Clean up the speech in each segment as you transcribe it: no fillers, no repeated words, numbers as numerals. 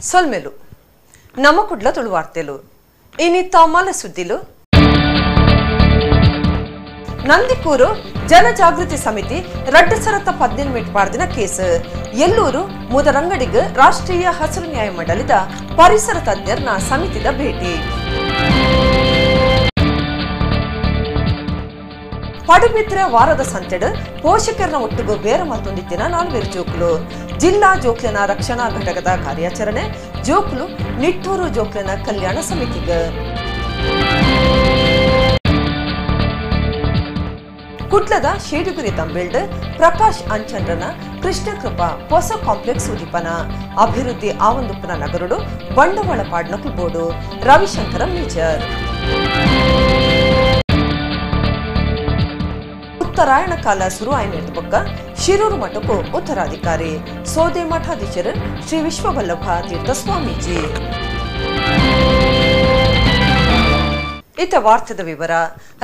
ಸೊಲ್ಮೆಲು ನಮ್ಮ ಕುಡ್ಲ ತುಳುವಾರ್ತೆಲು ಇನಿ ತಾಮಲ ಸುದ್ದಿಲು. ನಂದಿಕೂರು ಜನಜಾಗೃತಿ ಸಮಿತಿ 2018 ಪಾರ್ದಿನ ಕೇಸ್. ಎಲ್ಲೂರು ಮುದರಂಗಡಿಗೆ ರಾಷ್ಟ್ರೀಯ ಹಸಿರು ನ್ಯಾಯ ಮಂಡಳಿದ ಪರಿಸರ ತಜ್ಞರನ ಸಮಿತಿದ ಭೇಟಿ. ಪಡುಬಿದ್ರೆ ವಾರದ ಸಂತೆಡು ಪೋಷಕರನ್ನ ಒಟ್ಟಿಗೂ ಬೇರೆ ಮತ್ತೊಂದಿತ್ತಿನ ನಾಲ್ವೇರು ಜೋಕ್ಲು. ಜಿಲ್ಲಾ ಜೋಕ್ಲಿನ ರಕ್ಷಣಾ ಘಟಕದ ಕಾರ್ಯಾಚರಣೆ ಜೋಕ್ಲು ನಿಟ್ಟೂರು ಜೋಕ್ಲಿನ ಕಲ್ಯಾಣ ಸಮಿತಿಗೆ. ಕುಡ್ಲದ ಶೇಡುಗುರಿ ತಂಬಿಲ್ಡ್ ಪ್ರಕಾಶ್ ಅಂಚನ್ರನ ಕೃಷ್ಣಕೃಪಾ ಹೊಸ ಕಾಂಪ್ಲೆಕ್ಸ್ ಉದೀಪನ ಅಭಿವೃದ್ಧಿ ಆವಂದುಪ್ಪನ ನಗರುಡು ಬಂಡವಾಳ ಪಾಡ್ನಕು ಬೋರ್ಡು ರವಿಶಂಕರ ಮೇಜರ್. ಉತ್ತರಾಯಣ ಕಾಲ ಶುರು ಆಯ್ನ ಬೊಕ್ಕ ಶಿರೂರು ಮಠಕ್ಕೂ ಉತ್ತರಾಧಿಕಾರಿ ಸೋದೆ ಮಠಾಧೀಶರು ಶ್ರೀ ವಿಶ್ವವಲ್ಲಭ ತೀರ್ಥ ಸ್ವಾಮೀಜಿ. ಇತ ವಾರ್ತೆದ ವಿವರ.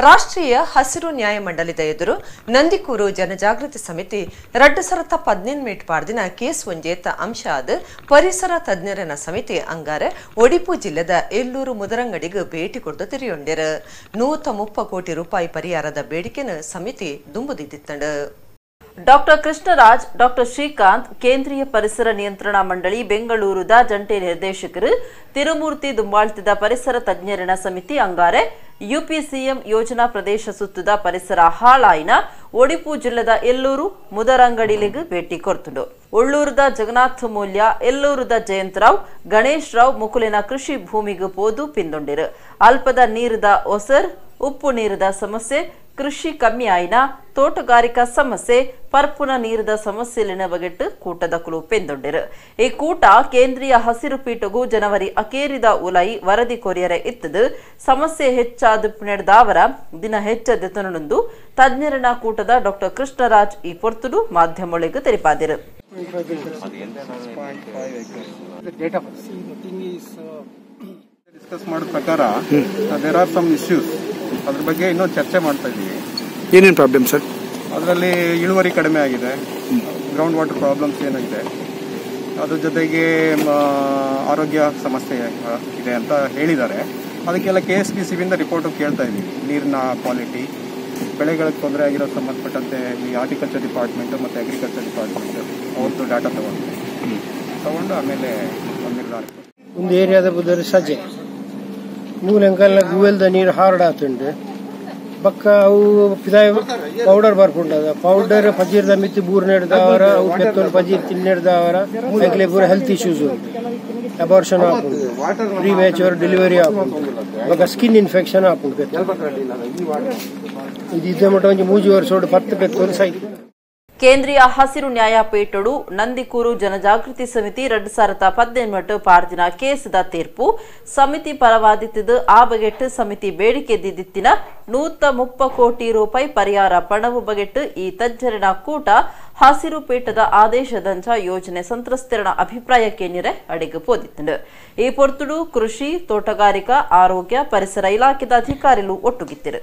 ರಾಷ್ಟ್ರೀಯ ಹಸಿರು ನ್ಯಾಯ ಮಂಡಳಿದ ಎದುರು ನಂದಿಕೂರು ಜನಜಾಗೃತಿ ಸಮಿತಿ 2018 ಪಾರ್ದಿನ ಕೇಸ್ ಒಂಜೇತ ಅಂಶ ಆದ ಪರಿಸರ ತಜ್ಞರನ ಸಮಿತಿ ಅಂಗಾರೆ ಒಡಿಪು ಜಿಲ್ಲೆದ ಎಲ್ಲೂರು ಮುದರಂಗಡಿಗೆ ಭೇಟಿ ಕೊಡ್ದು ತಿರಿಯೊಂಡೆರು. 130 ಕೋಟಿ ರೂಪಾಯಿ ಪರಿಹಾರದ ಬೇಡಿಕೆನ ಸಮಿತಿ ದುಂಬುದಿತ್ತಿತ್ತಂಡು. ಡಾಕ್ಟರ್ ಕೃಷ್ಣರಾಜ್, ಡಾಕ್ಟರ್ ಶ್ರೀಕಾಂತ್, ಕೇಂದ್ರೀಯ ಪರಿಸರ ನಿಯಂತ್ರಣ ಮಂಡಳಿ ಬೆಂಗಳೂರುದ ಜಂಟಿ ನಿರ್ದೇಶಕರು ತಿರುಮೂರ್ತಿ ದುಂಬಾಳ್ತಿದ ಪರಿಸರ ತಜ್ಞರನ ಸಮಿತಿ ಅಂಗಾರೆ ಯುಪಿಸಿಎಂ ಯೋಜನಾ ಪ್ರದೇಶ ಸುತ್ತದ ಪರಿಸರ ಹಾಳಾಯಿನ ಒಡಿಪು ಜಿಲ್ಲೆದ ಎಲ್ಲೂರು ಮುದರಂಗಡಿಲಿಗೆ ಭೇಟಿ ಕೊರ್ತುಂಡು. ಒಳ್ಳೂರದ ಜಗನ್ನಾಥ ಮೂಲ್ಯ, ಎಲ್ಲೂರದ ಜಯಂತರಾವ್, ಗಣೇಶ್ ರಾವ್ ಮುಕುಲಿನ ಕೃಷಿ ಭೂಮಿಗೆ ಪೋದು ಪಿಂದೊಂಡಿರು. ಅಲ್ಪದ ನೀರದ ಒಸರ್, ಉಪ್ಪು ನೀರದ ಸಮಸ್ಯೆ, ಕೃಷಿ ಕಮ್ಮಿ ಆಯಿನ ತೋಟಗಾರಿಕಾ ಸಮಸ್ಯೆ, ಪರ್ಪುನ ನೀರದ ಸಮಸ್ಯೆಲಿನ ಬಗೆಟ್ಟು ಕೂಟದ ಕುಲು ಪೆಂದೊಂಡಿರು. ಈ ಕೂಟ ಕೇಂದ್ರೀಯ ಹಸಿರು ಪೀಠಗೂ ಜನವರಿ ಅಕೇರಿದ ಉಲೈ ವರದಿ ಕೊರಿಯರೆ ಇತ್ತದು. ಸಮಸ್ಯೆ ಹೆಚ್ಚಾದ ನಡೆದಾವರ ದಿನ ಹೆಚ್ಚದೆತನೊಂದು ತಜ್ಞರನ ಕೂಟದ ಡಾಕ್ಟರ್ ಕೃಷ್ಣರಾಜ್ ಈ ಪೊರ್ತುಡು ಮಾಧ್ಯಮೊಳಗೆ ತೆರಿಪಾದಿರು. ಡಿಸ್ಕಸ್ ಮಾಡಿದ ಪ್ರಕಾರ there are some issues, ಅದ್ರ ಬಗ್ಗೆ ಇನ್ನೂ ಚರ್ಚೆ ಮಾಡ್ತಾ ಇದ್ದೀವಿ. ಏನೇನು ಪ್ರಾಬ್ಲಮ್ ಸರ್? ಅದರಲ್ಲಿ ಇಳುವರಿ ಕಡಿಮೆ ಆಗಿದೆ, ground water problems ಏನಾಗಿದೆ, ಅದ್ರ ಜೊತೆಗೆ ಆರೋಗ್ಯ ಸಮಸ್ಯೆ ಇದೆ ಅಂತ ಹೇಳಿದ್ದಾರೆ. ಅದಕ್ಕೆಲ್ಲ KSPCB ಇಂದ ರಿಪೋರ್ಟ್ ಕೇಳ್ತಾ ಇದ್ದೀವಿ. ನೀರಿನ ಕ್ವಾಲಿಟಿ, ಬೆಳೆಗಳಿಗೆ ತೊಂದರೆ ಆಗಿರೋ ಸಂಬಂಧಪಟ್ಟಂತೆ ಈ ಹಾರ್ಟಿಕಲ್ಚರ್ ಡಿಪಾರ್ಟ್ಮೆಂಟ್ ಮತ್ತು ಅಗ್ರಿಕಲ್ಚರ್ ಡಿಪಾರ್ಟ್ಮೆಂಟ್ ಅವ್ರದ್ದು ಡಾಟಾ ತಗೊಂಡು ಆಮೇಲೆ ಒಂದು ನಿರ್ಧಾರ. ಒಂದು ಏರಿಯಾದ ಬುದ್ಧರು ಸಜ್ಜೆ ಮೂಲಂಕಲ್ನ ಗುವೆಲ್ದ ನೀರು ಹಾರ್ಡ್ ಆತುಂಡು ಬಕ್ಕ ಅವು ಪಿದಾಯ ಪೌಡರ್ ಬರ್ಪುಂಡದ ಪೌಡರ್ ಪಜೀರ್ದ ಮಿತ್ತಿ ಬೂರ್ ನೆಡ್ದವರ ಅವು ಪೆತ್ತೊಂದು ಪಜೀರ್ ತಿನ್ನೆಡ್ದವರ ಐಕ್ಲೆ ಪೂರ ಹೆಲ್ತ್ ಇಶ್ಯೂಸ್ ಉಂಟು, ಅಬಾರ್ಷನ್ ಆಪುಂಡು, pre mature delivery ಆಪುಂಡು, ಬೊಕ್ಕ ಸ್ಕಿನ್ ಇನ್ಫೆಕ್ಷನ್ ಆಪುಂಡು ಪೆತ್ತು. ಇದು ಇದ್ದ ಮಟ್ಟ ಒಂಜಿ 3 ವರ್ಷ 10 ಪೆತ್ತೊಂದು ಸೈ. ಕೇಂದ್ರೀಯ ಹಸಿರು ನ್ಯಾಯಪೀಠಡು ನಂದಿಕೂರು ಜನಜಾಗೃತಿ ಸಮಿತಿ 2018 ಪಾರ್ದಿನ ಕೇಸದ ತೀರ್ಪು ಸಮಿತಿ ಪರವಾದಿತ್ತಿದ್ದು ಆ ಬಗೆಟ್ಟು ಸಮಿತಿ ಬೇಡಿಕೆ ದಿದ್ದಿತ್ತಿನ 130 ಕೋಟಿ ರೂಪಾಯಿ ಪರಿಹಾರ ಪಣವು ಬಗೆಟ್ಟು ಈ ತಜ್ಜರಿನ ಕೂಟ ಹಸಿರು ಪೀಠದ ಆದೇಶದಂಚ ಯೋಜನೆ ಸಂತ್ರಸ್ತರನ ಅಭಿಪ್ರಾಯಕ್ಕೆ ನೆರೆ ಅಡಿಗೆ ಪೋದಿತ್ತಂಡು. ಈ ಪೊರ್ತುಡು ಕೃಷಿ, ತೋಟಗಾರಿಕಾ, ಆರೋಗ್ಯ, ಪರಿಸರ ಇಲಾಖೆದ ಅಧಿಕಾರಿಗಳು ಒಟ್ಟುಗಿತ್ತಿರು.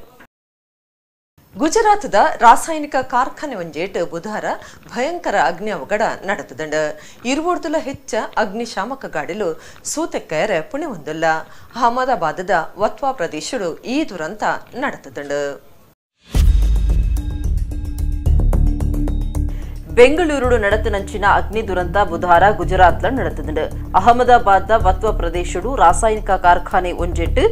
ಗುಜರಾತದ ರಾಸಾಯನಿಕ ಕಾರ್ಖಾನೆ ಒಂಜೇಟ್ ಬುಧವಾರ ಭಯಂಕರ ಅಗ್ನಿ ಅವಘಡ ನಡೆತದಂಡ. ಇರುವರ್ದುಲ ಹೆಚ್ಚ ಅಗ್ನಿಶಾಮಕ ಗಾಡಿಲು ಸೂತೆಕ್ಕಯರೆ ಪುಣೆ ಹೊಂದಲ್ಲ. ಅಹಮದಾಬಾದದ ವತ್ವಾ ಪ್ರದೇಶಡು ಈ ದುರಂತ ನಡೆತದಂಡ. ಬೆಂಗಳೂರು ನಡೆತನಂಚಿನ ಅಗ್ನಿ ದುರಂತ ಬುಧವಾರ ಗುಜರಾತ್ಲ ನಡೆತದಂಡು. ಅಹಮದಾಬಾದ್ದ ವತ್ವ ಪ್ರದೇಶಡು ರಾಸಾಯನಿಕ ಕಾರ್ಖಾನೆ ಒಂಜೆಟ್ಟು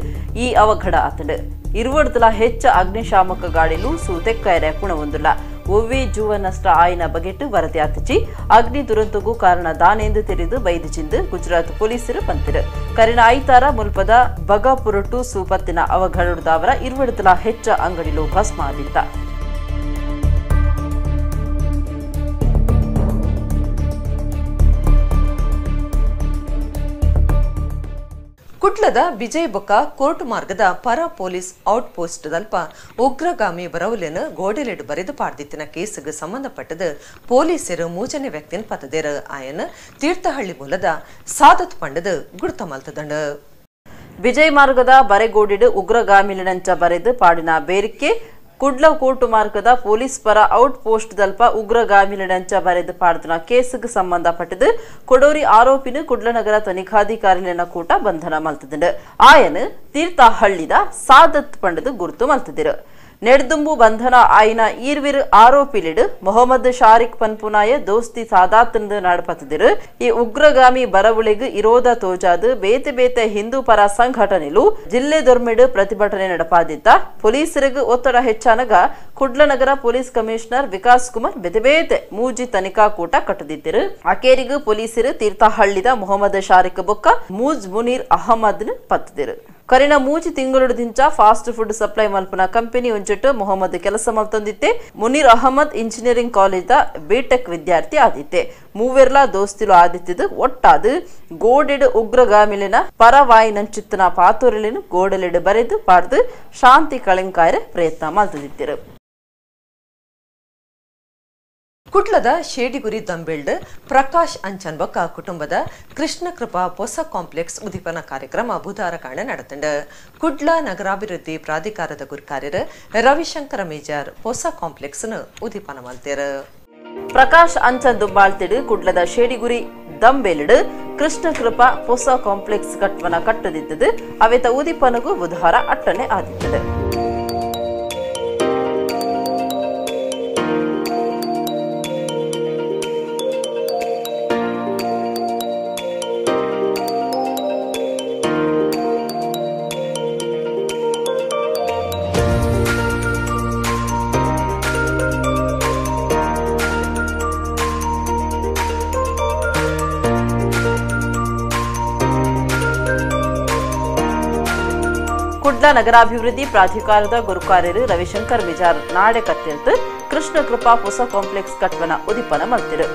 ಈ ಅವಘಡ ಆತಂಡು. ಇರುವಡ್ದಲ ಹೆಚ್ಚ ಅಗ್ನಿಶಾಮಕ ಗಾಡಿಲು ಸೂತೆಕ್ಕಯರೆ ಪುಣ ಹೊಂದಿಲ್ಲ. ಒವ್ವೇ ಜೀವ ನಷ್ಟ ಆಯ್ನ ಬಗೆಟ್ಟು ವರದಿ ಆತಚಿ ಅಗ್ನಿ ದುರಂತಗೂ ಕಾರಣ ದಾನೆಂದು ತೆರೆದು ಬೈದು ಗುಜರಾತ್ ಪೊಲೀಸರು ಬಂತಿರು. ಕರಿನ ಐತಾರ ಮುಲ್ಪದ ಬಗಾಪುರಟು ಸೂಪತ್ತಿನ ಅವಘಡದವರ ಇರುವಡ್ದಲ ಹೆಚ್ಚ ಅಂಗಡಿಲು ಭಸ್ಮ ಆದಿತ್ತ. ಕುಡ್ಲದ ವಿಜಯ್ ಬೊಕ್ಕ ಕೋರ್ಟ್ ಮಾರ್ಗದ ಪರ police out post ದಲ್ಪ ಉಗ್ರಗಾಮಿ ಬರವಲೆನ್ ಗೋಡೆಲೆಡು ಬರೆದು ಪಾಡ್ದಿತ್ತಿನ ಕೇಸುಗೆ ಸಂಬಂಧಪಟ್ಟದು ಪೊಲೀಸರು ಮೂಜನೆ ವ್ಯಕ್ತಿನ ಪತದೇರು. ಆಯನ ತೀರ್ಥಹಳ್ಳಿ ಮೂಲದ ಸಾದತ್ ಪಂಡದ ಗುರುತ ಮಲ್ತದಂಡ. ವಿಜಯ್ ಮಾರ್ಗದ ಬರೆಗೋಡಿಡು ಉಗ್ರಗಾಮಿಲಿನಂಚ ಬರೆದು ಪಾಡಿನ ಬೇರಿಕೆ Kudla court ಮಾರ್ಗದ ಪೊಲೀಸ್ ಪರ ಔಟ್ ಪೋಸ್ಟ್ ದಲ್ಪ ಉಗ್ರಗಾಮಿಲೆಡಂಚ ಬರೆದು ಪಾಡ್ದನ ಕೇಸುಗೆ ಸಂಬಂಧಪಟ್ಟದು ಕೊಡೋರಿ ಆರೋಪಿನ ಕುಡ್ಲ ನಗರ ತನಿಖಾಧಿಕಾರಿಲೆನ ಕೂಟ ಬಂಧನ ಮಲ್ತದಂಡು. ಆಯನ ತೀರ್ಥಹಳ್ಳಿದ ಸಾದತ್ ಪಂಡದು ಗುರುತು ಮಲ್ತದಿರು. ನೆಡ್ದುಂಬು ಬಂಧನ ಆಯಿನ ಈರ್ವಿರು ಆರೋಪಿಲಿಡು ಮೊಹಮ್ಮದ್ ಶಾರಿಕ್ ಪನ್ಪುನಾಯ ದೋಸ್ತಿ ಸಾದಾತ್ ನಾಡಪತ್ತಿರು. ಈ ಉಗ್ರಗಾಮಿ ಬರವುಳಿಗೆ ಇರೋದ ತೋಜಾದು ಬೇತೆ ಬೇತೆ ಹಿಂದೂ ಪರ ಸಂಘಟನೆಲು ಜಿಲ್ಲೆ ದೊರ್ಮೆಡು ಪ್ರತಿಭಟನೆ ನಡಪಾದಿದ್ದ. ಪೊಲೀಸರಿಗೆ ಒತ್ತಡ ಹೆಚ್ಚಾನಗ ಕುಡ್ಲ ನಗರ ಪೊಲೀಸ್ ಕಮಿಷನರ್ ವಿಕಾಸ್ ಕುಮಾರ್ ಬೇತೆ ಬೇತೆ ಮೂಜಿ ತನಿಖಾ ಕೂಟ ಕಟ್ಟದಿದ್ದರು. ಅಕೇರಿಗೂ ಪೊಲೀಸರು ತೀರ್ಥಹಳ್ಳಿದ ಮೊಹಮ್ಮದ್ ಶಾರಿಕ್ ಬೊಕ್ಕ ಮೂಜ್ ಮುನೀರ್ ಅಹಮದ್ ಪತ್ತಿದರು. ಕರಿನ ಮೂಜಿ ತಿಂಗಳುದಿಂಚ fast food supply ಮಲ್ಪುನ ಕಂಪನಿ ಒಂಜಿಟ್ಟು ಮೊಹಮ್ಮದ್ ಕೆಲಸ ಮಲ್ತೊಂದಿತ್ತೆ. Munir Ahmed engineering college BTech ವಿದ್ಯಾರ್ಥಿ ಆದಿತ್ತೆ. ಮೂವೆರ್ಲಾ ದೋಸ್ತಿಲು ಆದಿತ್ತಿದ್ದು ಒಟ್ಟಾದು ಗೋಡೆಡು ಉಗ್ರಗಾಮಿಲಿನ ಪರವಾಯಿನಂಚಿತ್ತನ ಪಾತೂರಲಿನ ಗೋಡಲಿಡು ಬರೆದು ಪಾಡ್ದು ಶಾಂತಿ ಕಳೆಂಕಾಯರ ಪ್ರಯತ್ನ ಮಲ್ತದಿದ್ದರು. ಕುಡ್ಲದ ಶೇಡಿಗುರಿ ದಂಬೆಲ್ಡ್ ಪ್ರಕಾಶ್ ಅಂಚನ್ ಬೊಕ್ಕ ಕುಟುಂಬದ ಕೃಷ್ಣಕೃಪಾ ಹೊಸ ಕಾಂಪ್ಲೆಕ್ಸ್ ಉದ್ದೀಪನ ಕಾರ್ಯಕ್ರಮ ಬುಧವಾರ ಕಾಣ ನಡೆತಂಡು. ಕುಡ್ಲ ನಗರಾಭಿವೃದ್ಧಿ ಪ್ರಾಧಿಕಾರದ ಗುರುಕಾರ್ಯರು ರವಿಶಂಕರ ಮೇಜಾರ್ ಹೊಸ ಕಾಂಪ್ಲೆಕ್ಸ್ ಉದ್ದೀಪನ ಮಲ್ತೇರು. ಪ್ರಕಾಶ್ ಅಂಚನ್ ದುಂಬಾಳ್ತಿಡು ಕುಡ್ಲದ ಶೇಡಿಗುರಿ ದಂಬೆಲ್ಡ್ ಕೃಷ್ಣಕೃಪಾ ಹೊಸ ಕಾಂಪ್ಲೆಕ್ಸ್ ಕಟ್ವನ ಕಟ್ಟದಿದ್ದದು. ಅವೆತ ಉದ್ದೀಪನಗೂ ಬುಧವಾರ ಅಟ್ಟನೆ ಆದಿತ್ತದು. ಕುಡ್ಲ ನಗರಾಭಿವೃದ್ಧಿ ಪ್ರಾಧಿಕಾರದ ಗುರುಕಾರ್ಯರು ರವಿಶಂಕರ್ ಮಿಜಾರ್ ನಾಡೆ ಕತ್ತಿರ್ತು ಕೃಷ್ಣಕೃಪಾ ಹೊಸ ಕಾಂಪ್ಲೆಕ್ಸ್ ಕಟ್ವನ ಉದ್ದೀಪನ ಮಲ್ತಿರು.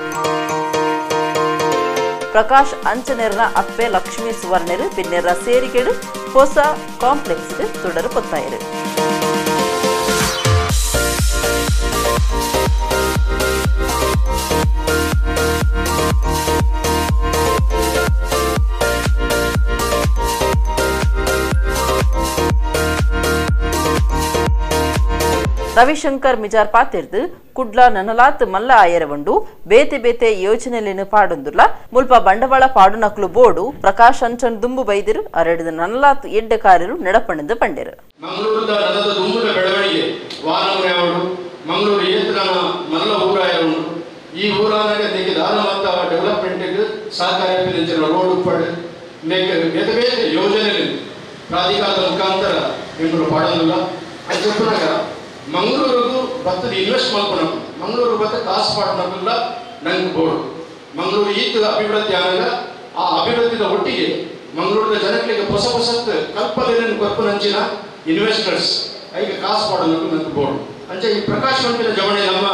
ಪ್ರಕಾಶ್ ಅಂಚನೆರ್ನ ಅಪ್ಪೆ ಲಕ್ಷ್ಮೀ ಸುವರ್ಣರು ಪಿನ್ನೆರ್ರ ಸೇರಿಗೆಡು ಹೊಸ ಕಾಂಪ್ಲೆಕ್ಸ್ തുടರು ಪೊತ್ತಾಯರು. ರವಿಶಂಕರ್ ಮಿಜಾರ್ ಪಾತಿರ್ದು ಕುಡ್ಲ ನನಲಾತ್ ಮಲ್ಲ ಆಯರವಂಡು ಬೇತೆ ಬೇತೆ ಯೋಜನೆಲೇನು ಪಾಡೊಂದುಲ್ಲ ಮುಲ್ಪ ಬಂಡವಾಳ ಪಾಡುನಕ್ಲು ಬೋಡು ಪ್ರಕಾಶ್ ಅಂಚನ್ ದುಂಬು ಬೈದಿರು ಅರಡಿದ ನನಲಾತ್ ಎಡ್ಡೆ ಕಾರರು ನಡಪಣದು ಪಂಡೆರು. ಮಂಗಳೂರದ ನಗರದ ದುಂಬುದ ಬೆಳವಣಿಗೆ ವಾನಮನೆಯವರು ಮಂಗಳೂರು ಏತನ ಮಲ್ಲ ಊರಾಯವರು ಈ ಊರಾನಾಗ ನೆಗೆ ದಾನ ಮತ್ತ ಡೆವಲಪ್ಮೆಂಟ್ ಸಹಕಾರ ರೋಡ್ ಉಪ್ಪಡು ನೆಗೆ ಬೇತೆ ಬೇತೆ ಯೋಜನೆ ಪ್ರಾಧಿಕಾರದ ಮುಖಾಂತರ ನಿಮ್ಮನ್ನು ಪಾಡೊಂದುಲ್ಲ. ಅದು చెప్పినాక ಮಂಗಳೂರಿಗೂ ಭತ್ತದ ಇನ್ವೆಸ್ಟ್ ಮಾಡ್ಕೊಳಕು ಮಂಗಳೂರು ಭತ್ತ ಕಾಸು ಪಾಡ್ನಕ್ಕೆಲ್ಲ ನಂಗೆ ಬೋರ್ಡು ಮಂಗಳೂರು ಈತ ಅಭಿವೃದ್ಧಿ ಆದಾಗ ಆ ಅಭಿವೃದ್ಧಿದ ಒಟ್ಟಿಗೆ ಮಂಗಳೂರಿನ ಜನಗಳಿಗೆ ಹೊಸ ಹೊಸತ್ ಕಲ್ಪನೆ ಕೊರ್ಪುನಂಚಿನ ಇನ್ವೆಸ್ಟರ್ಸ್ ಈಗ ಕಾಸು ಪಾಡೋದಕ್ಕೂ ನಂಗೆ ಬೋರ್ಡು. ಅಂಚೆ ಈ ಪ್ರಕಾಶ್ ಮಂಪಿನ ಜವಣೆ ನಮ್ಮ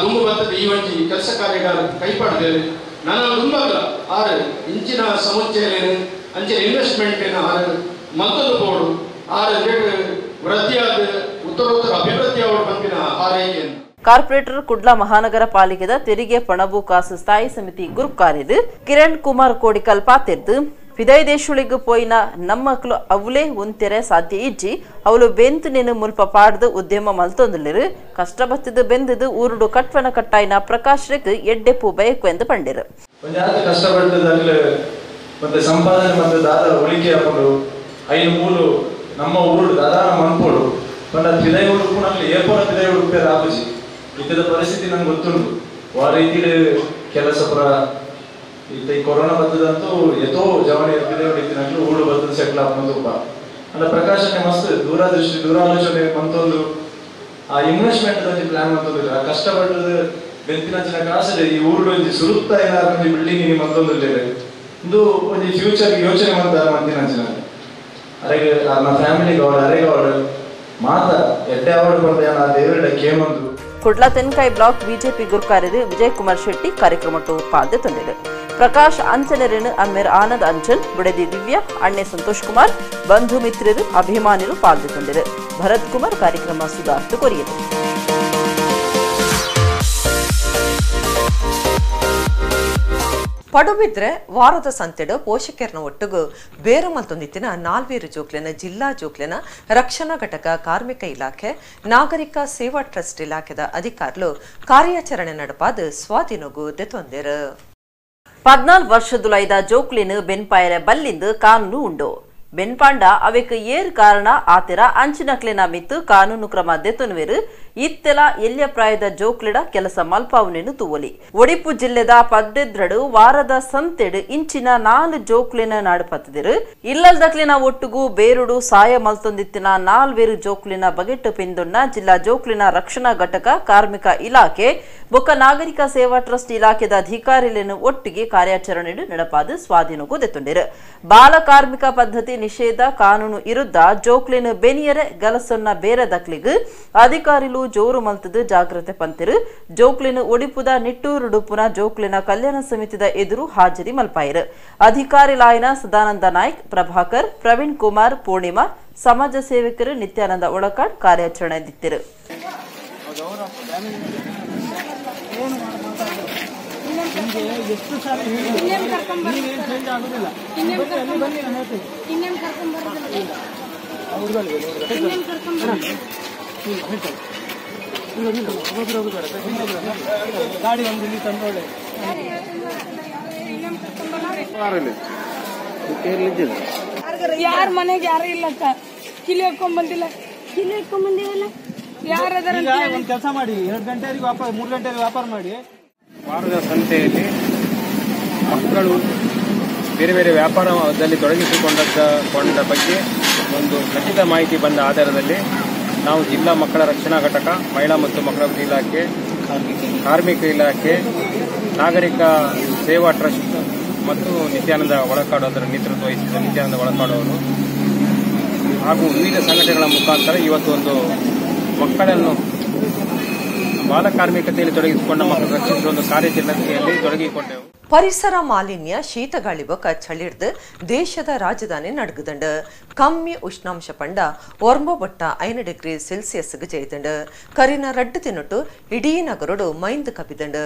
ದುಂಬು ಭತ್ತದ ಈ ಒಂಜಿ ಕೆಲಸ ಕಾರ್ಯಗಾರ ಕೈಪಾಡಿದ್ದೇವೆ. ನಾನು ದುಂಬಾಗ ಆರು ಇಂಚಿನ ಸಮುಚ್ಚಯ ಅಂಚೆ ಇನ್ವೆಸ್ಟ್ಮೆಂಟ್ ಆರು ಮತ್ತೊಂದು ಬೋರ್ಡು ಆರು ವೃದ್ಧಿಯಾದ ಉತ್ತರೋತ್ತರ ಅಭಿವೃದ್ಧಿ ಬಂದಿನ ಆರೈಕೆಯನ್ನು. ಕಾರ್ಪೊರೇಟರ್ ಕುಡ್ಲ ಮಹಾನಗರ ಪಾಲಿಕೆದ ತೆರಿಗೆ ಪಣಬು ಕಾಸು ಸ್ಥಾಯಿ ಸಮಿತಿ ಗುರುಕಾರ್ಯದು ಕಿರಣ್ ಕುಮಾರ್ ಕೋಡಿಕಲ್ ಪಾತಿರ್ದು ವಿದಯದೇಶುಳಿಗೂ ಪೋಯಿನ ನಮ್ಮಕ್ಲು ಅವಲೇ ಉಂತೆರೆ ಸಾಧ್ಯ ಇಜ್ಜಿ ಅವಳು ಬೆಂತು ನೆನು ಮುಲ್ಪ ಪಾಡ್ದು ಉದ್ಯಮ ಮಲ್ತೊಂದುಲಿರು ಕಷ್ಟ ಬತ್ತಿದ್ದು ಬೆಂದದು ಊರುಡು ಕಟ್ವನ ಕಟ್ಟಾಯಿನ ಪ್ರಕಾಶ್ ರೆಗ್ ಎಡ್ಡೆಪು ಬಯಕು ಎಂದು ಪಂಡಿರು. ಮತ್ತೆ ಸಂಪಾದನೆ ಮತ್ತೆ ದಾದ ಉಳಿಕೆ ಹಾಕೊಂಡು ಐದು ಮೂಲು ನಮ್ಮ ಊರು ದಾದಾನ ಮನ್ಪೋಡು ಪಂಡ ಪಿದೈ ಉಡುಪು ನಮ್ಗೆ ಏಪೋನ ಪಿದೈ ಉಡುಪೇ ರಾಪುಜಿ ಇತ್ತದ ಪರಿಸ್ಥಿತಿ ನಂಗೆ ಗೊತ್ತುಂಟು. ಆ ರೀತಿ ಕೆಲಸ ಪುರ ಇತ್ತ ಈ ಕೊರೋನಾ ಬತ್ತದಂತೂ ಎತೋ ಜವಣಿ ಪಿದೈ ಉಡಿತಿನಕ್ಲು ಊಡು ಬತ್ತದ ಸೆಟ್ಲ್ ಆಪೊಂದು ಉಪ ಅಂಡ ಪ್ರಕಾಶನೆ ಮಸ್ತ್ ದೂರದೃಷ್ಟಿ ದೂರಾಲೋಚನೆ ಮಂತೊಂದು ಆ ಇನ್ವೆಸ್ಟ್ಮೆಂಟ್ ಒಂಜಿ ಪ್ಲಾನ್ ಮಂತೊಂದು ಆ ಕಷ್ಟಪಟ್ಟದ ಬೆಂತಿನಂಚಿನ ಕಾಸು ಈ ಊರುಡು ಒಂಜಿ ಸುರುತ್ತ ಏನಾದ್ರು ಒಂಜಿ ಬಿಲ್ಡಿಂಗ್ ಮಂತೊಂದು ಇಂದು ಒಂಜಿ ಫ್ಯೂಚರ್ ಯೋಚನೆ ಮಂತಾರ ಮಂತಿನಂಚಿನ ಅರೆಗೆ ನಮ್ಮ ಫ್ಯಾಮಿಲಿ ಗೌಡ ಅರೆಗೌಡ ಮಾತ ಎಡ್ಡೆ ಅವಡು ಬಂದ ಆ ದೇವರ ಕೇಮಂದು. ಕುಡ್ಲ ತೆನ್ಕಾಯಿ ಬ್ಲಾಕ್ ಬಿಜೆಪಿ ಗುರುಕಾರ್ಯರು ವಿಜಯ್ ಕುಮಾರ್ ಶೆಟ್ಟಿ ಕಾರ್ಯಕ್ರಮ ಪಾಲ್ದೆ ತಂದಿರು. ಪ್ರಕಾಶ್ ಅಂಚನರನ್ನು ಅಮ್ಮೇರ್ ಆನಂದ್ ಅಂಚನ್ ಬುಡದಿ ದಿವ್ಯಾ ಅಣ್ಣೆ ಸಂತೋಷ್ ಕುಮಾರ್ ಬಂಧು ಮಿತ್ರರು ಅಭಿಮಾನಿರು ಪಾಲ್ದೆ ತಂದಿರು. ಭರತ್ ಕುಮಾರ್ ಕಾರ್ಯಕ್ರಮ ಸುಧಾರ್ತು ಕೊರಿಯರು. Padubidri ವಾರದ ಸಂತೆಡು ಪೋಷಕರನ ಒಟ್ಟುಗು ಬೇರ ಮಲ್ತೊಂದಿತ್ತಿನ ನಾಲ್ವೇರು ಜೋಕ್ಲೆನ ಜಿಲ್ಲಾ ಜೋಕ್ಲೆನ ರಕ್ಷಣಾ ಘಟಕ ಕಾರ್ಮಿಕ ಇಲಾಖೆ ನಾಗರಿಕ ಸೇವಾ ಟ್ರಸ್ಟ್ ಇಲಾಖೆದ ಅಧಿಕಾರಿಗಳು ಕಾರ್ಯಾಚರಣೆ ನಡಪಾದ ಸ್ವಾಧೀನಗೂ ದೆತೊಂದೆರು. 14 ವರ್ಷದುಲೈದ ಜೋಕ್ಲಿನ ಬೆನ್ಪಾಯರೆ ಬಲ್ಲಿಂದು ಕಾನೂನು ಉಂಡು. ಬೆನ್ಪಾಂಡ ಅವೆಕ್ ಏರ್ ಕಾರಣ ಆತೆರ ಅಂಚಿನಕ್ಲೆನ ಮಿತ್ತು ಕಾನೂನು ಕ್ರಮ ದೆತೊನುವೆರು. ಇತ್ತೆಲ ಎಲ್ಯ ಪ್ರಾಯದ ಜೋಕ್ಲಿಡ ಕೆಲಸ ಮಲ್ಪಾವುನೆನು ತೂವಲಿ. ಒಡಿಪು ಜಿಲ್ಲೆದ ಪದ್ದೆದ್ರಡು ವಾರದ ಸಂತೆಡು ಇಂಚಿನ 4 ಜೋಕ್ಲಿನ ನಾಡುಪತ್ತಿದರು. ಇಲ್ಲಲ್ದಕ್ಲಿನ ಒಟ್ಟುಗು ಬೇರುಡು ಸಾಯ ಮಲ್ತೊಂದಿತ್ತಿನ 4 ಜೋಕ್ಲಿನ ಬಗೆಟ್ಟು ಪಿಂದೊನ್ನ ಜಿಲ್ಲಾ ಜೋಕ್ಲಿನ ರಕ್ಷಣಾ ಘಟಕ ಕಾರ್ಮಿಕ ಇಲಾಖೆ ಬೊಕ್ಕ ನಾಗರಿಕ ಸೇವಾ ಟ್ರಸ್ಟ್ ಇಲಾಖೆದ ಅಧಿಕಾರಿಗಳನ್ನು ಒಟ್ಟಿಗೆ ಕಾರ್ಯಾಚರಣೆ ನಡಪಾದ ಸ್ವಾಧೀನಕ್ಕೂ ದೆತ್ತೊಂಡಿರು. ಬಾಲ ಕಾರ್ಮಿಕ ಪದ್ಧತಿ ನಿಷೇಧ ಕಾನೂನು ವಿರುದ್ಧ ಜೋಕ್ಲಿನ ಬೆನಿಯರೆ ಗಲಸೊನ್ನ ಬೇರೆ ದಕ್ಲಿಗ್ ಅಧಿಕಾರಿಲು ಜೋರು ಮಲ್ತದ ಜಾಗ್ರತೆ ಪಂತಿರು. ಜೋಕ್ಲಿನ ಒಡಿಪುದ ನಿಟ್ಟೂರುಡುಪುನ ಜೋಕ್ಲಿನ ಕಲ್ಯಾಣ ಸಮಿತಿದ ಎದುರು ಹಾಜರಿ ಮಲ್ಪಾಯಿರು. ಅಧಿಕಾರಿ ಲಾಯನ ಸದಾನಂದ ನಾಯ್ಕ್, ಪ್ರಭಾಕರ್, ಪ್ರವೀಣ್ ಕುಮಾರ್, ಪೂರ್ಣಿಮಾ, ಸಮಾಜ ಸೇವಕರು ನಿತ್ಯಾನಂದ ಒಳಕಾಡ್ ಕಾರ್ಯಾಚರಣೆ ದಿತ್ತಿರು. ಯಾರ ಮನೆಗೆ ಯಾರು ಇಲ್ಲಕ್ಕ, ಕಿಲಿ ಹಾಕೊಂಡ್ ಬಂದಿಲ್ಲ, ಕಿಲಿ ಹಾಕೊಂಡ್ ಬಂದಿವಲ್ಲ. ಯಾರ ಕೆಲಸ ಮಾಡಿ 2 ಗಂಟೆವರೆಗೆ ವ್ಯಾಪಾರ, 3 ಗಂಟೆವರೆಗೆ ವ್ಯಾಪಾರ ಮಾಡಿ. ವಾರದ ಸಂತೆಯಲ್ಲಿ ಮಕ್ಕಳು ಬೇರೆ ಬೇರೆ ವ್ಯಾಪಾರದಲ್ಲಿ ತೊಡಗಿಸಿಕೊಂಡ ಬಗ್ಗೆ ಒಂದು ಖಚಿತ ಮಾಹಿತಿ ಬಂದ ಆಧಾರದಲ್ಲಿ ನಾವು ಜಿಲ್ಲಾ ಮಕ್ಕಳ ರಕ್ಷಣಾ ಘಟಕ, ಮಹಿಳಾ ಮತ್ತು ಮಕ್ಕಳ ಇಲಾಖೆ, ಕಾರ್ಮಿಕ ಇಲಾಖೆ, ನಾಗರಿಕ ಸೇವಾ ಟ್ರಸ್ಟ್ ಮತ್ತು ನಿತ್ಯಾನಂದ ಒಳಕಾಡು ಅದರ ನೇತೃತ್ವ ವಹಿಸಿದ ನಿತ್ಯಾನಂದ ಒಳಕಾಡು ಅವರು ಹಾಗೂ ವಿವಿಧ ಸಂಘಟನೆಗಳ ಮುಖಾಂತರ ಇವತ್ತು ಒಂದು ಮಕ್ಕಳನ್ನು ಬಾಲಕಾರ್ಮಿಕತೆಯಲ್ಲಿ ತೊಡಗಿಸಿಕೊಂಡ ಮಕ್ಕಳು ರಕ್ಷಿಸುವ ಒಂದು ಕಾರ್ಯಾಚರಣೆಯಲ್ಲಿ ತೊಡಗಿಕೊಂಡೆವು. ಪರಿಸರ ಮಾಲಿನ್ಯ ಶೀತಗಾಳಿ ಬೊಕ್ಕ ಚಳಿರ್ದು ದೇಶದ ರಾಜಧಾನಿ ನಡುಗುದಂಡು. ಕಮ್ಮಿ ಉಷ್ಣಾಂಶ ಪಂಡ 9.5 ಡಿಗ್ರಿ ಸೆಲ್ಸಿಯಸ್ ಜೈದಂಡು. ಕರಿನ ರಡ್ಡು ತಿನ್ನುಟ್ಟು ಇಡೀ ನಗರಡು ಮೈಂದು ಕಬಿದಂಡು.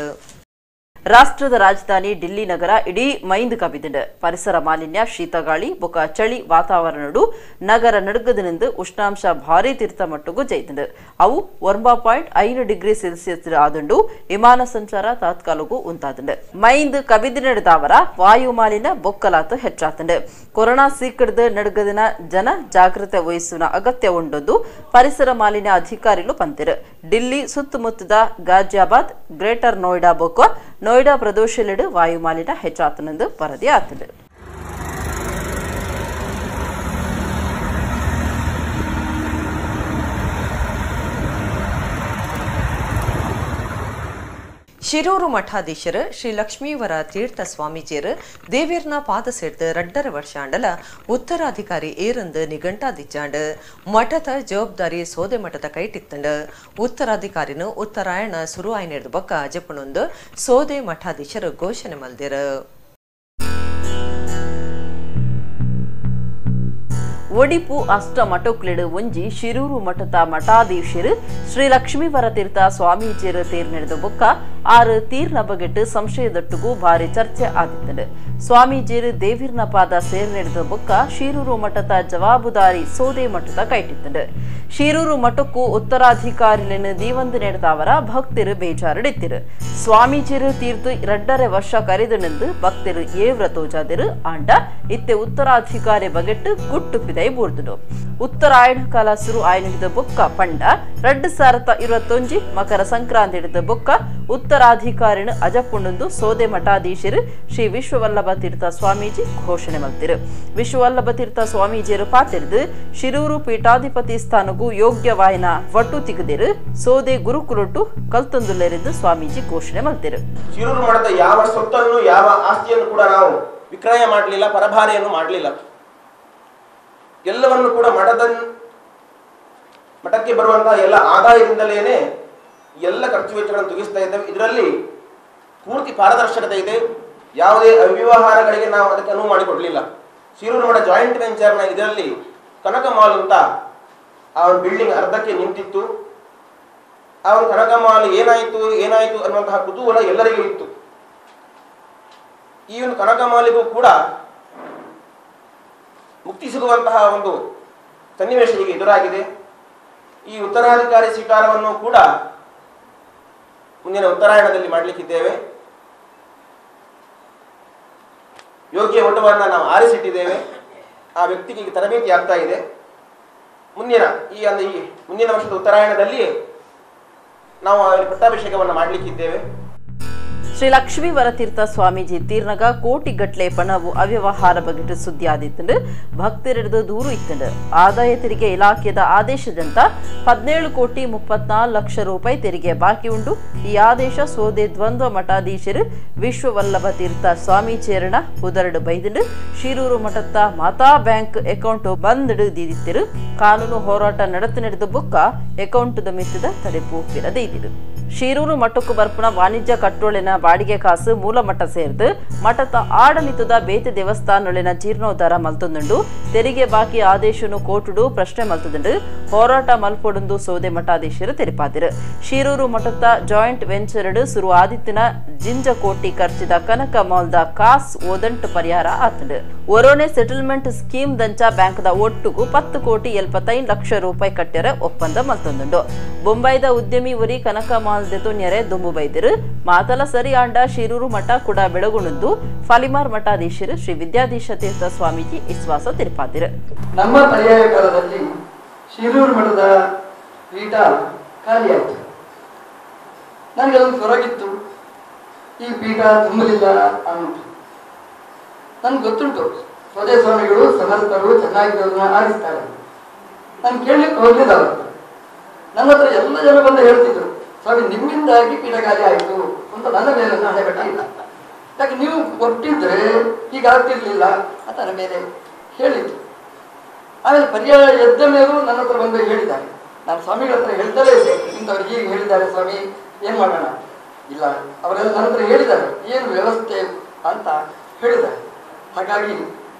ರಾಷ್ಟ್ರದ ರಾಜಧಾನಿ ಡಿಲ್ಲಿ ನಗರ ಇಡೀ ಮೈಂದು ಕಬಿದಂಡು. ಪರಿಸರ ಮಾಲಿನ್ಯ, ಶೀತಗಾಳಿ ಬೊಕ ಚಳಿ ವಾತಾವರಣಡು ನಗರ ನಡುಗದಿನಿಂದ ಉಷ್ಣಾಂಶ ಭಾರಿ ತೀರ್ಥ ಮಟ್ಟಗೂ ಜೈದಂಡು. ಅವು 9.5 ಡಿಗ್ರಿ ಸೆಲ್ಸಿಯಸ್ ಆದಂಡು. ವಿಮಾನ ಸಂಚಾರ ತಾತ್ಕಾಲಗೂ ಉಂಟಾದಂಡು. ಮೈಂದು ಕಬಿದಿನಡದವರ ವಾಯು ಮಾಲಿನ್ಯ ಬೊಕ್ಕಲಾತು ಹೆಚ್ಚಾತಂಡು. ಕೊರೋನಾ ಸೀಕಡ್ದು ನಡುಗದಿನ ಜನ ಜಾಗೃತೆ ವಹಿಸುವ ಅಗತ್ಯ ಉಂಡೊಂದು ಪರಿಸರ ಮಾಲಿನ್ಯ ಅಧಿಕಾರಿಗಳು ಪಂತಿರು. ಡಿಲ್ಲಿ ಸುತ್ತಮುತ್ತದ ಗಾಜಿಯಾಬಾದ್, ಗ್ರೇಟರ್ ನೋಯ್ಡಾ ಬೊಕ್ಕ ನೋಯ್ಡಾ ಪ್ರದೇಶದಲ್ಲಿ ವಾಯು ಮಾಲಿನ್ಯ ಹೆಚ್ಚಾತನೆಂದು ವರದಿ ಆತದೆ. ಶಿರೂರು ಮಠಾಧೀಶರು ಶ್ರೀ ಲಕ್ಷ್ಮೀವರ ತೀರ್ಥ ಸ್ವಾಮೀಜಿಯರು ದೇವಿರ್ನ ಪಾದ ಸೇರ್ದು 2.5 ವರ್ಷ ಆಂಡಲ ಉತ್ತರಾಧಿಕಾರಿ ಏರಂದು ನಿಘಂಟಾದಿಚ್ಚಾಂಡು. ಮಠದ ಜವಾಬ್ದಾರಿ ಸೋದೆ ಮಠದ ಕೈಟಿತ್ತಂಡು. ಉತ್ತರಾಧಿಕಾರಿನ ಉತ್ತರಾಯಣ ಸುರು ಆಯ್ನೇರ್ದ ಬೊಕ್ಕ ಜಪುಣೊಂದು ಸೋದೆ ಮಠಾಧೀಶರು ಘೋಷಣೆ ಮಲ್ದಿರು. ಒಡಿಪು ಅಷ್ಟ ಮಠಕ್ಲೆಡು ಒಂಜಿ ಶಿರೂರು ಮಠದ ಮಠಾಧೀಶರು ಶ್ರೀ ಲಕ್ಷ್ಮೀವರ ತೀರ್ಥ ಸ್ವಾಮೀಜಿಯರು ತೇರ್ ನಡೆದ ಬೊಕ್ಕ ಆರು ತೀರ್ನ ಬಗೆಟ್ಟು ಸಂಶಯದೊಟ್ಟುಗೂ ಭಾರಿ ಚರ್ಚೆ ಆದಿತ್ತಂಡು. ಸ್ವಾಮೀಜಿಯರು ದೇವಿರ್ನ ಪಾದ ಸೇರ್ ನಡೆದ ಬೊಕ್ಕ ಶಿರೂರು ಮಠದ ಜವಾಬುದಾರಿ ಸೋದೆ ಮಠದ ಕೈಟಿತ್ತಂಡು. ಶಿರೂರು ಮಠಕ್ಕೂ ಉತ್ತರಾಧಿಕಾರಿలను ದೀವಂದು ನಡೆದವರ ಭಕ್ತರು ಬೇಜಾರಡಿತ್ತಿರು. ಸ್ವಾಮೀಜಿಯರು ತೀರ್ತು 2.5 ವರ್ಷ ಕರೆದು ನಿಂದು ಭಕ್ತರು ಏವ್ರ ತೋಜಾದಿರು. ಆಂಡ ಇತ್ತೆ ಉತ್ತರಾಧಿಕಾರಿ ಬಗೆಟ್ಟು ಗುಟ್ಟು ಪಿದೈ ಬೂರ್ದುಡು. ಉತ್ತರಾಯಣ ಕಾಲ ಸುರು ಆಯ್ನಿಡಿದ ಬೊಕ್ಕ ಪಂಡ 2021 ಮಕರ ಸಂಕ್ರಾಂತಿ ಹಿಡಿದ ಬೊಕ್ಕ ಉತ್ತರಾಧಿಕಾರಿನ ಅಜಪುಂಡೊಂದು ಸೋದೆ ಮಠಾಧೀಶರು ಶ್ರೀ ವಿಶ್ವವಲ್ಲಭ ತೀರ್ಥ ಸ್ವಾಮೀಜಿ ಘೋಷಣೆ ಮಲ್ತಿರು. ವಿಶ್ವವಲ್ಲಭ ತೀರ್ಥ ಸ್ವಾಮೀಜಿಯರು ಪಾತಿರ್ದು ಶಿರೂರು ಪೀಠಾಧಿಪತಿ ಸ್ಥಾನಗೂ ಯೋಗ್ಯವಾಯಿನ ವಟ್ಟು ತಿಗದಿರು ಸೋದೆ ಗುರುಕುಲೊಟ್ಟು ಕಲ್ತೊಂದುಲ್ಲೆರೆಂದು ಸ್ವಾಮೀಜಿ ಘೋಷಣೆ ಮಲ್ತಿರು. ಶಿರೂರು ಮಠದ ಯಾವ ಸ್ವತ್ತನ್ನು ಯಾವ ಆಸ್ತಿಯನ್ನು ಕೂಡ ನಾವು ವಿಕ್ರಯ ಮಾಡಲಿಲ್ಲ, ಪರಭಾರೆಯನ್ನು ಮಾಡಲಿಲ್ಲ. ಎಲ್ಲವನ್ನು ಕೂಡ ಮಠಕ್ಕೆ ಬರುವಂತಹ ಎಲ್ಲ ಆದಾಯದಿಂದಲೇನೆ ಎಲ್ಲ ಖರ್ಚು ವೆಚ್ಚಗಳನ್ನು ತುಗಿಸ್ತಾ ಇದ್ದೇವೆ. ಇದರಲ್ಲಿ ಪೂರ್ತಿ ಪಾರದರ್ಶಕತೆ ಇದೆ. ಯಾವುದೇ ಅವ್ಯವಹಾರಗಳಿಗೆ ನಾವು ಅದಕ್ಕೆ ಅನುವು ಮಾಡಿಕೊಡಲಿಲ್ಲ. ಶಿರೂರು ಮಠ ಜಾಯಿಂಟ್ ವೆಂಚರ್ನ ಇದರಲ್ಲಿ ಕನಕ ಮಾಲ್ ಅಂತ ಆ ಒಂದು ಬಿಲ್ಡಿಂಗ್ ಅರ್ಧಕ್ಕೆ ನಿಂತಿತ್ತು. ಆ ಒಂದು ಕನಕ ಮಾಲ್ ಏನಾಯಿತು ಏನಾಯಿತು ಅನ್ನುವಂತಹ ಕುತೂಹಲ ಎಲ್ಲರಿಗೂ ಇತ್ತು. ಈ ಒಂದು ಕನಕಮಾಲಿಗೂ ಕೂಡ ಮುಕ್ತಿ ಸಿಗುವಂತಹ ಒಂದು ಸನ್ನಿವೇಶ ಈಗ ಎದುರಾಗಿದೆ. ಈ ಉತ್ತರಾಧಿಕಾರಿ ಸ್ವೀಕಾರವನ್ನು ಕೂಡ ಮುಂದಿನ ಉತ್ತರಾಯಣದಲ್ಲಿ ಮಾಡಲಿಕ್ಕಿದ್ದೇವೆ. ಯೋಗ್ಯ ಓಟವನ್ನು ನಾವು ಆರಿಸಿಟ್ಟಿದ್ದೇವೆ. ಆ ವ್ಯಕ್ತಿಗೆ ಈಗ ತರಬೇತಿ ಆಗ್ತಾ ಇದೆ. ಮುಂದಿನ ಈ ಮುಂದಿನ ವರ್ಷದ ಉತ್ತರಾಯಣದಲ್ಲಿ ನಾವು ಅವರಿಗೆ ಪಟ್ಟಾಭಿಷೇಕವನ್ನು ಮಾಡಲಿಕ್ಕಿದ್ದೇವೆ. ಶ್ರೀ ಲಕ್ಷ್ಮೀ ವರತೀರ್ಥ ಸ್ವಾಮೀಜಿ ತೀರ್ನಗ ಕೋಟಿಗಟ್ಲೆ ಪಣವು ಅವ್ಯವಹಾರ ಬಗೆಟ್ ಸುದ್ದಿ ಆದಿತ್ತಂಡು ಭಕ್ತರಿಡಿದು ದೂರು ಇತ್ತಂಡು. ಆದಾಯ ತೆರಿಗೆ ಇಲಾಖೆದ ಆದೇಶದಂತ 17 ಕೋಟಿ 34 ಲಕ್ಷ ರೂಪಾಯಿ ತೆರಿಗೆ ಬಾಕಿ ಉಂಡು. ಈ ಆದೇಶ ಸೋದೆ ದ್ವಂದ್ವ ಮಠಾಧೀಶರು ವಿಶ್ವವಲ್ಲಭ ತೀರ್ಥ ಸ್ವಾಮೀಜಿಯರಣ ಉದರಡು ಬೈದಂಡು. ಶಿರೂರು ಮಠತ್ತ ಮಾತಾ ಬ್ಯಾಂಕ್ ಅಕೌಂಟ್ ಬಂದ್ ದೀದಿತ್ತಿರು. ಕಾನೂನು ಹೋರಾಟ ನಡೆದು ನಡೆದು ಬುಕ್ಕ ಅಕೌಂಟ್ ಮಿತ್ತದ ತಡೆಪು ಪಿರದೈದಿರು. ಶಿರೂರು ಮಠಕ್ಕೂ ಬರ್ಪುಣ ವಾಣಿಜ್ಯ ಕಟ್ಟೋಳಿನ ಬಾಡಿಗೆ ಕಾಸು ಮೂಲ ಮಠ ಸೇರ್ದು ಮಠದ ಆಡಳಿತದ ಬೇತೆ ದೇವಸ್ಥಾನೊಳಿನ ಜೀರ್ಣೋದ್ಧಾರ ಮಲ್ತೊಂದುಂಡು. ತೆರಿಗೆ ಬಾಕಿ ಆದೇಶನು ಕೋಟುಡು ಪ್ರಶ್ನೆ ಮಲ್ತದುಂಡು. ಹೋರಾಟ ಮಲ್ಪೊಡುಂದು ಸೋದೆ ಮಠಾಧೀಶರು ತೆರಿಪಾದಿರು. ಶಿರೂರು ಮಠದ ಜಾಯಿಂಟ್ ವೆಂಚರ್ಡ್ ಸುರು ಆದಿತ್ಯನ ಜಿಂಜ ಕೋಟಿ ಖರ್ಚಿದ ಕನಕ ಮಾಲ್ದ ಕಾಸ್ ಓದಂಟು ಪರಿಹಾರ ಆತಂಡು. ಒರೋನೆ ಸೆಟಲ್ಮೆಂಟ್ ಸ್ಕೀಮ್ ದಂಚ ಬ್ಯಾಂಕ್ದ ಒಟ್ಟುಗು 10 ಕೋಟಿ 75 ಲಕ್ಷ ರೂಪಾಯಿ ಕಟ್ಟ್ಯರ ಒಪ್ಪಂದ ಮಲ್ತೊಂದುಂಡು. ಬೊಂಬೈದ ಉದ್ಯಮಿ ಉರಿ ಕನಕ ಮಾಲ್ ದೆತೊನ್ಯರೆ ದುಂಬು ಬೈದಿರು. ಮಾತಲ ಸರಿ ಆಂಡ ಶಿರೂರು ಮಠ ಕೂಡ ಬೆಳಗುಣದ್ದು ಫಾಲಿಮಾರ್ ಮಠಾಧೀಶರು ಶ್ರೀ ವಿದ್ಯಾಧೀಶ ತೀರ್ಥ ಸ್ವಾಮೀಜಿ ವಿಶ್ವಾಸ ತಿಳಿಪಾದಿರು. ನಮ್ಮ ಪರ್ಯಾಯ ಕಾಲದಲ್ಲಿ ಶಿರೂರು ಮಠದ ಪೀಠ ಖಾಲಿಯಾಯಿತು. ನನಗೆ ಅದೊಂದು ಕೊರಗಿತ್ತು, ಈ ಪೀಠ ತುಂಬಲಿಲ್ಲ ಅನ್ನೋದು ನನ್ಗೆ ಗೊತ್ತುಂಟು. ಸ್ವದೇ ಸ್ವಾಮಿಗಳು ಸಮರ್ಥರು ಚೆನ್ನಾಗಿರೋದನ್ನ ಆರಿಸ್ತಾರೆ. ನಾನು ಕೇಳಲಿಕ್ಕೆ ಹೋಗಲಿಲ್ಲ ಅವತ್ತು. ನನ್ನ ಹತ್ರ ಎಲ್ಲ ಜನ ಬಂದು ಹೇಳ್ತಿದ್ರು, ಸ್ವಾಮಿ ನಿಮ್ಮಿಂದಾಗಿ ಪೀಠ ಖಾಲಿ ಆಯಿತು ಅಂತ ನನ್ನ ಮೇಲೆ ಹಣೆಬಟ್ಟಿ ಇಲ್ಲ, ಯಾಕೆ ನೀವು ಕೊಟ್ಟಿದ್ರೆ ಹೀಗಾಗ್ತಿರ್ಲಿಲ್ಲ ಅಂತ ನನ್ನ ಮೇಲೆ ಹೇಳಿದ್ರು. ಆಮೇಲೆ ಪರ್ಯಾಯ ಎದ್ದ ಮೇಲೂ ನನ್ನ ಹತ್ರ ಬಂದು ಹೇಳಿದ್ದಾರೆ. ನಾನು ಸ್ವಾಮಿಗಳ ಹತ್ರ ಹೇಳ್ತಲೇ ಇದ್ದೆ, ಇಂಥವ್ರು ಹೀಗೆ ಹೇಳಿದ್ದಾರೆ ಸ್ವಾಮಿ, ಏನು ಮಾಡೋಣ? ಇಲ್ಲ, ಅವರೆಲ್ಲ ನನ್ನ ಹತ್ರ ಹೇಳಿದ್ದಾರೆ ಏನು ವ್ಯವಸ್ಥೆ ಅಂತ ಹೇಳಿದ್ದಾರೆ. ಹಾಗಾಗಿ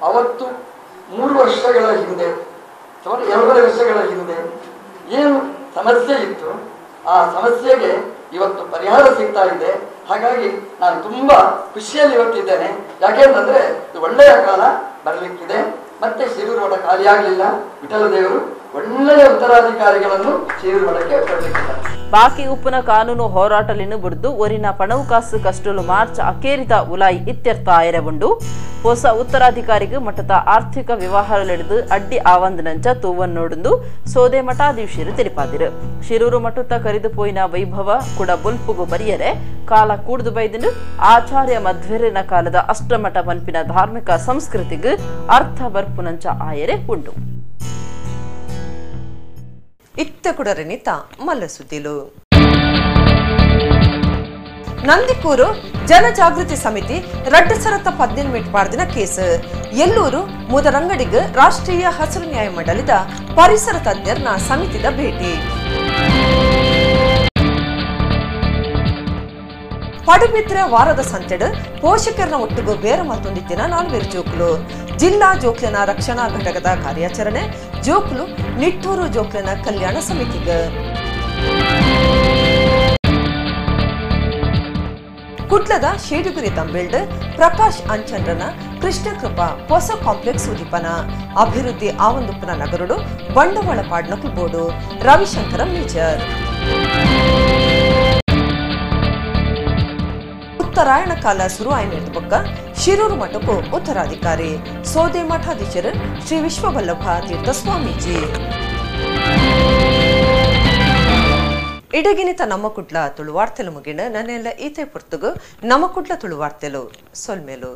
ಅವತ್ತು 3 ವರ್ಷಗಳ ಹಿಂದೆ, ಸುಮಾರು 2.5 ವರ್ಷಗಳ ಹಿಂದೆ ಏನು ಸಮಸ್ಯೆ ಇತ್ತು, ಆ ಸಮಸ್ಯೆಗೆ ಇವತ್ತು ಪರಿಹಾರ ಸಿಗ್ತಾ ಇದೆ. ಹಾಗಾಗಿ ನಾನು ತುಂಬ ಖುಷಿಯಲ್ಲಿ ಇವತ್ತಿದ್ದೇನೆ. ಯಾಕೆಂತಂದರೆ ಇದು ಒಳ್ಳೆಯ ಕಾಲ ಬರಲಿಕ್ಕಿದೆ. ಮತ್ತೆ ಶಿರೂರು ಮಠ ಖಾಲಿಯಾಗಲಿಲ್ಲ. ವಿಠಲ ದೇವರು ಒಳ್ಳೆಯ ಉತ್ತರಾಧಿಕಾರಿಗಳನ್ನು ಶಿರೂರು ಮಠಕ್ಕೆ ಕೊಡಲಿಕ್ಕಿದ್ದಾರೆ. ಬಾಕಿ ಉಪ್ಪುನ ಕಾನೂನು ಹೋರಾಟಲಿನ ಬುಡ್ದು ಒರಿನ ಪಣವು ಕಾಸು ಕಷ್ಟಲು ಮಾರ್ಚ್ ಅಕೇರಿದ ಉಲಾಯಿ ಇತ್ಯರ್ಥ ಆಯರವುಂಡು. ಹೊಸ ಉತ್ತರಾಧಿಕಾರಿಗೆ ಮಠದ ಆರ್ಥಿಕ ವ್ಯವಹಾರಲೆಡೆದು ಅಡ್ಡಿ ಆವಂದನಂಚ ತೂವನ್ನೋಡುಂದು ಸೋದೆ ಮಠಾಧೀಶರು ತಿಳಿಪಾದಿರು. ಶಿರೂರು ಮಠತ್ತ ಕರಿದು ಪೋಯಿನ ವೈಭವ ಕೂಡ ಬೊಲ್ಪುಗು ಬರಿಯರೆ ಕಾಲ ಕೂಡ್ದು ಬೈದನು. ಆಚಾರ್ಯ ಮಧ್ವರ್ಯನ ಕಾಲದ ಅಷ್ಟಮಠ ಪನ್ಪಿನ ಧಾರ್ಮಿಕ ಸಂಸ್ಕೃತಿಗೆ ಅರ್ಥ ಬರ್ಪುನಂಚ ಆಯರೆ ಉಂಡು. ಇತ್ತ ಕುಡರನಿತ ಮಲ್ಲ ಸುದ್ದಿಲು. ನಂದಿಕೂರು ಜನಜಾಗೃತಿ ಸಮಿತಿ 2018 ಪಾರ್ದಿನ ಕೇಸ್. ಎಲ್ಲೂರು ಮುದರಂಗಡಿಗೆ ರಾಷ್ಟ್ರೀಯ ಹಸಿರು ನ್ಯಾಯ ಮಂಡಳಿದ ಪರಿಸರ ತಜ್ಞರನ ಸಮಿತಿದ ಭೇಟಿ. ಪಡುಬಿದ್ರೆ ವಾರದ ಸಂತೆಡು ಪೋಷಕರನ್ನ ಒಟ್ಟಿಗೂ ಬೇರೆ ಮತ್ತೊಂದಿತ್ತಿನ ನಾಲ್ವೇರು ಜೋಕುಲು. ಜಿಲ್ಲಾ ಜೋಕ್ಲಿನ ರಕ್ಷಣಾ ಘಟಕದ ಕಾರ್ಯಾಚರಣೆ ಜೋಕುಲು ನಿಟ್ಟೂರು ಜೋಕ್ಲಿನ ಕಲ್ಯಾಣ ಸಮಿತಿಗೆ. ಕುಡ್ಲದ ಶೇಡುಗುರಿ ತಂಬಿಲ್ಡ್ ಪ್ರಕಾಶ್ ಅಂಚನ್ರನ ಕೃಷ್ಣಕೃಪಾ ಹೊಸ ಕಾಂಪ್ಲೆಕ್ಸ್ ಉದೀಪನ ಅಭಿವೃದ್ಧಿ ಆವಂದುಪ್ಪನ ನಗರುಡು ಬಂಡವಾಳ ಪಾಡ್ನಕು ಬೋರ್ಡು ರವಿಶಂಕರ ಮೇಜರ್. ಉತ್ತರಾಯಣ ಕಾಲ ಸುರು ಆಯ್ನ ಬೊಕ್ಕ ಶಿರೂರು ಮಠಕ್ಕೂ ಉತ್ತರಾಧಿಕಾರಿ ಸೋದೆ ಮಠಾಧೀಶರು ಶ್ರೀ ವಿಶ್ವವಲ್ಲಭ ತೀರ್ಥ ಸ್ವಾಮೀಜಿ. ಇಡಗಿನಿತ ನಮ್ಮ ಕುಡ್ಲ ತುಳುವಾರ್ತೆಲು ಮುಗಿಣ ನನ್ನೆಲ್ಲ ಈತೆ ಪುರ್ತುಗು ನಮ್ಮ ಕುಡ್ಲ ತುಳುವಾರ್ತೆಲು ಸೊಲ್ಮೇಲು.